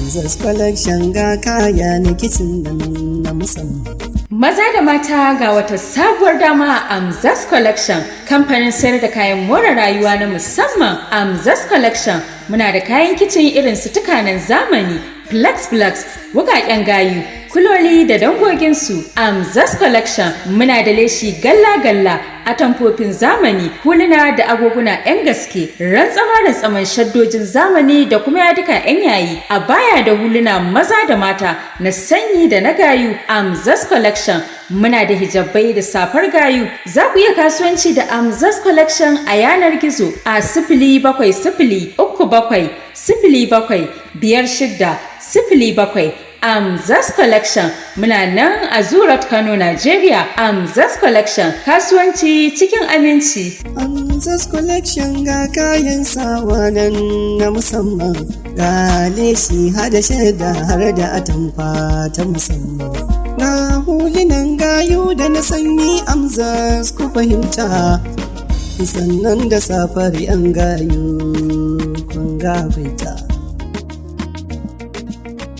Amzas Collection ga kaya na kicin nan na musamman. Maza da mata, ga wata sabuwar dama a Amzas Collection, kamfanin sayar da kayan more rayuwa na musamman. Amzas Collection muna da kayan kicin irin su tukanen zamani, flask flask, wukaken gayu, kuloli da dangoginsu. Amzas Collection muna da leshi galla-galla, atamfofin zamani, huluna da agoguna 'yan gaske, rantsama-rantsaman shaddojin zamani da kuma yaduka 'yan yayi, abaya da huluna maza da mata, na sanyi da na gayu. Amzas Collection muna da hijabai da safar gayu. Za ku iya kasuwanci da Amzas Collection a yanar gizo a 07037075607. Amzas Collection muna nan a Zoo Road, Kano, Nigeria. Amzas Collection, kasuwanci cikin aminci. Amzas Collection ga kayan sawa nan na musamman, ga leshi hada shadda har da atamfa ta musamman. Ga hulunan gayu da na sanyi, Amzas ku fahimta. Sannan da safar 'yan gayu kun ga baita.